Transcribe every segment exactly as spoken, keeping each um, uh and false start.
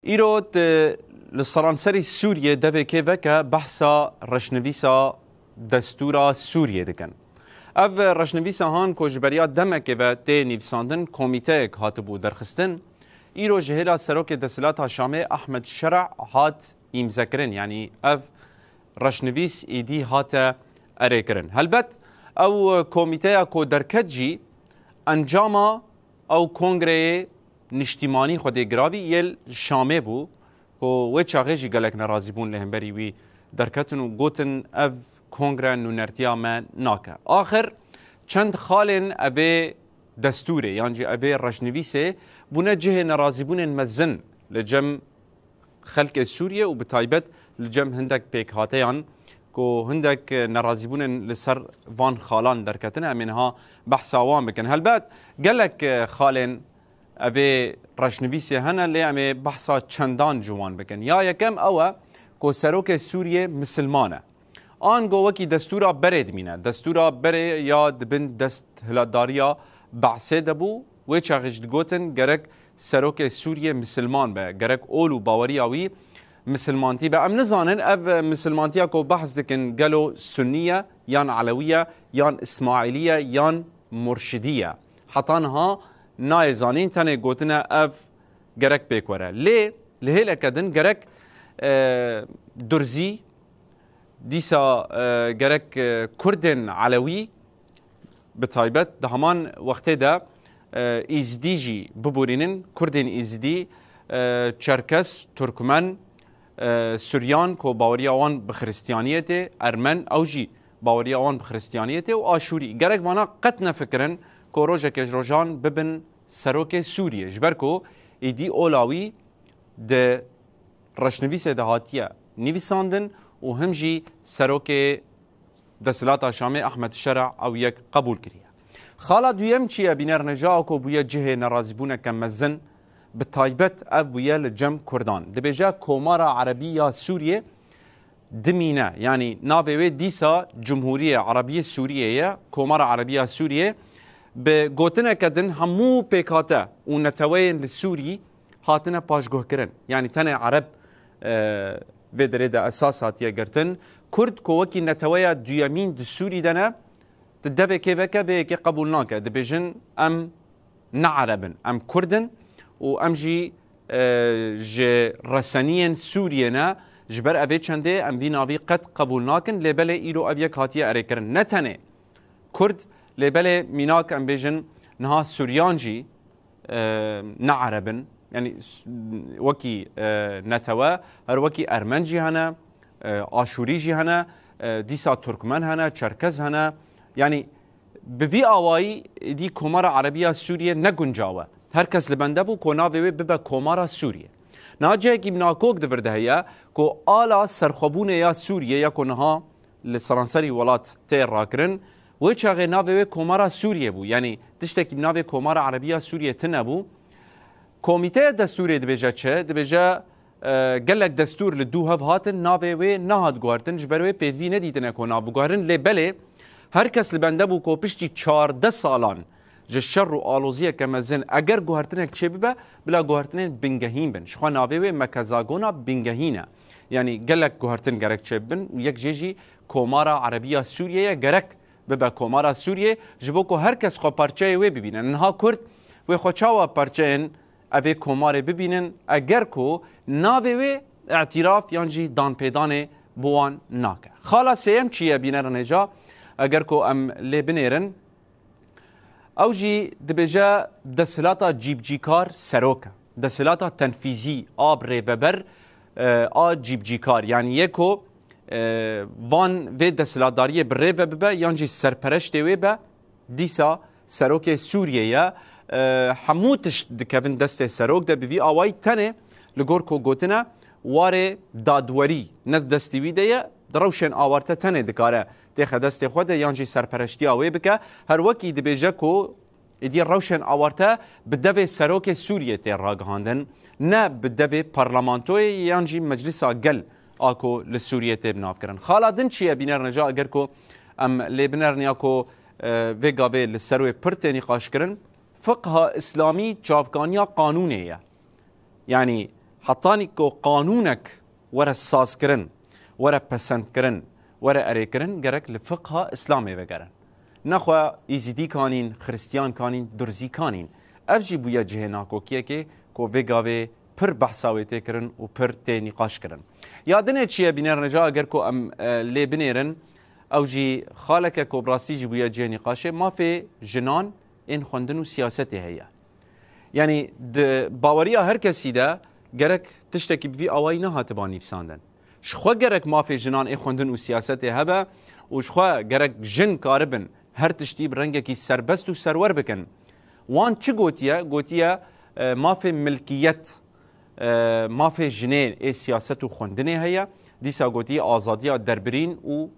Îro di, li seranserî Sûriyê devê kê veke behsa reşnivîsa destûra Sûriyê dikin. Ev reşnivîsa han ku ji beriya demekê ve tê nivîsandin, komîteyek hatibû derxistin. Îro ji hêla serokê desthilata Şamê Ahmed Şera hat îmzekirin, yanî ev reşnivîs êdî hate erêkirin. Helbet ew komîteya ku derket jî encama ew kongreyê niştîmanî xwedê giravî yê li Şamê bû, ku wê çaxê jî gelek nerazîbûn li hemberî wî derketin û gotin, ev kongre nûnertiya me nake. Axir çend xalên evê destûrê yan jî evê reşnivîsê bûne cihê nerazîbûnên mezin li cem xelkê Sûriyê û bi taybet li cem hindek pêkhateyan ku hindek nerazîbûnên li ser van xalan derketine, em ê niha behsa wan bikin. Helbet gelek xalên evê reşnivîsê hene, lê em ê behsa çendan ji wan bikin. Ya yekem ew e ku serokê Sûriyê misilman e. Ango wekî destûra berê dimîne. Destûra berê ya di bin desthilatdariya Be'sê de bû. Wê çaxê jî digotin gerek serokê Sûriyê misilman be, gerek ol û baweriya wî misilmantî be. Em nizanin ev misilmantiya ku behs dikin gelo Sunnî ye, yan Elewî ye, yan Îsmaîlî ye, yan Murşidî ye. Heta niha nayê zanîn, tenê gotine ev gerek pêk were. Lê li hêleke din gerek, e, Durzî, dîsa, e, gerek, e, Kurdên Elewî, bi taybet di heman wextê de, e, Îzidî jî biborînin, Kurdên Îzidî, e, Çerkes, Turkmen, e, Suryan ku baweriya wan bi Xiristiyaniyê tê, Ermen, ew jî baweriya wan bi Xiristiyaniyê tê û Aşûrî. Gerek vana qet nefikirin ku rojeke ji rojan bibin serokê Sûriyê. Ji ber ku êdî ola wî di reşnivîsê de hatiye nivîsandin û him jî serokê desthilata Şamê Ahmed Şera ew yek qebûl kiriye. Xala duyem çi ye? Bîner Neca ku bûye cihê nerazîbûneke mezin, bi taybet ev bûye li cem Kurdan. Dibêje Komara Erebî ya Sûriyê dimîne. Yanî navê wê dîsa Cumhuriye Erebiyê Sûriyê ye. Komara Erebî ya Sûriyê bi gotineke din hemû pêkhate û neteweyên li Sûrî hatine paşguhkirin. Yanî tenê Ereb, e, vê derê de esas hatiye girtin. Kurd ku wekî neteweya duyemîn di Sûrî de ne, di devê kê veke vê yekê qebûl nake. Dibêjin em ne Ereb in, em Kurd in û em jî, e, ji reseniyên Sûriyê ne. Ji ber evê çendê em vî navî qet qebûl nakin, lê belê îro ev yek hatiye erêkirin. Ne tenê Kurd, lê belê mînak em bêjin niha Suryan jî, e, ne Ereb in. Yanî s-, wekî, e, netewe, her wekî Ermen jî hene, e, Aşûrî jî hene, e, dîsa Turkmen hene, Çerkez hene. Yanî bi vî awayî êdî Komara Erebiya Sûriyê ne guncaw e. Her kes li bende bû ku navê wê bibe Komara Sûriyê. Niha cihekî nakok di vir de heye ku ala serxwebûnê ya Sûriyê ya ku niha li seranserî welat tê rakirin, wê çaxê navê wê Komara Sûriyê bû. Yanî tiştekî bi navê Komara Erebiya Sûriyê tune bû. Komîteya Destûrê dibêje çi? Dibêje, e, gelek destûr li dû hev hatin, navê wê nehat guhertin, ji ber wê pêdivî nedîtine ku nav biguherin. Lê belê her kes li bende bû ku piştî çardeh salan ji şer û aloziyeke mezin, eger guhertinek çêbibe, bila guhertinên bingehîn bin. Ji xwe navê wê mekezagona bingehîn e. Yanî gelek guhertin gerek çêbibin û yek jê jî Komara Erebiya Sûriyê ye, gerek bibe Komara Sûriyê, ji bo ku her kes xwe parçeyê wê bibîne. Niha Kurd wê xwe çawa parçeyên evê komarê bibînin, eger ku navê wê îtîraf yan jî danpêdanê bi wan nake? Xala sêyem çi ye, bînerin hêja? Eger ku em lê binêrin, ew jî dibêje desthilata cîbcîkar serok e. Desthilata tenfîzî a bi rêveber, e, a cîbcîkar, yanî yê ku, e, van vê desthilatdariyê bi rê ve bibe yan jî serpereştê wê be, dîsa serokê Sûriyê ye. E, hemû tişt dikevin destê serok de, bi vî awayî tenê li gor ku gotine warê dadwerî ne di destê wî de ye, di rewşên awarte tenê dikare têxe destê xwe de yan jî serpereştiya wê bike. Her wekî dibêje ku êdî rewşên awarte bi devê serokê Sûriyê tê ragihandin, ne bi devê parlamentoyê yan jî Meclisa Gel a ku li Sûriyê tê binavkirin. Xala din çi ye, bînerin hêja, eger ku em lê binerin ya ku, e, vê gavê li ser wê pir tê nîqaşkirin, fiqha îslamî çavkaniya qanûnê ye. Yanî Hetanî ku qanûnek were sazkirin, were pesendkirin, were erêkirin, gerek li fiqha Îslamê vegerin. Nexwe Îzîdî kanîn, Xristiyan kanîn, Durzî kanîn. Ev jî bûye cihê nakokiyekê ku vê gavê pir behsa wê tê kirin û pir tê nîqaş kirin. Ya dinê çi ye bîner neca, eger ku em, e, lê binêrin, ew jî xaleke ku bi rastî jî bûye cihê nîqaşê, mafê jinan ên xwendin û siyasetê heye. Yanî di baweriya her kesî de gerek tiştekî bi vî awayî nehatiba nivîsandin. Ji xwe gerek mafê jinan ê xwendin û siyasetê hebe û ji xwe gerek jin karibin her tiştî bi rengekî serbest û serwer bikin. Wan çi gotiye? Gotiye, e, mafê milkiyet, e, mafê jinê ê siyaset û xwendinê heye. Dîsa gotiye azadiya derbirîn û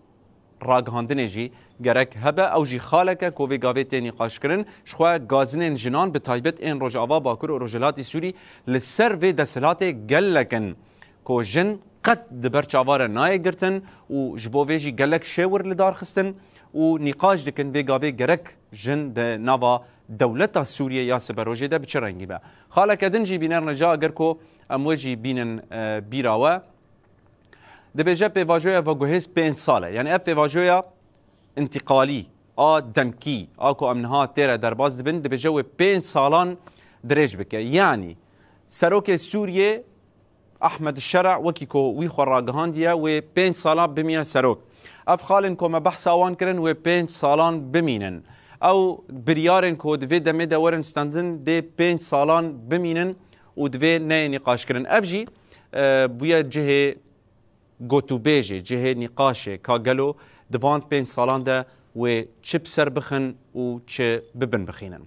ragihandinê jî gerek hebe. Ew jî xaleke ku vê gavê tê nîqaşkirin. Ji xwe gazinên jinan, bi taybet ên Rojava Bakur û Rojhilatî Sûrî, li ser vê desthilatê gelek in ku jin qet di ber çava re nayê girtin û ji bo vê jî gelek şêwir li dar xistin û nîqaş dikin vê gavê gerek jin di nava dewleta Sûriyê ya siberojê de bi çi rengî be. Xaleke din jî bîner neca, eger ku em wê jî bînin, e, bîra we. Dibêje pêvajoya veguhêz pênc sal e. Yanî ev pêvajoya întîqalî a demkî a ku em niha tê re derbas dibin, dibêje wê pênc salan dirêj bike. Yanî serokê Sûriyê Ahmed Şera wekî ku wî xwe ragihandiye, wê pênc salan bimîne serok. Ev xalên ku me behsa wan kirin, wê pênc salan bimînin. Ew biryarên ku di vê demê de werin stendin, dê pênc salan bimînin û divê neyê nîqaşkirin. Ev jî, e, bûye cihê gotûbêjê, cihê nîqaşê, ka gelo di van pênc salan de wê çi bi ser bixin û çi bi bin bixînin.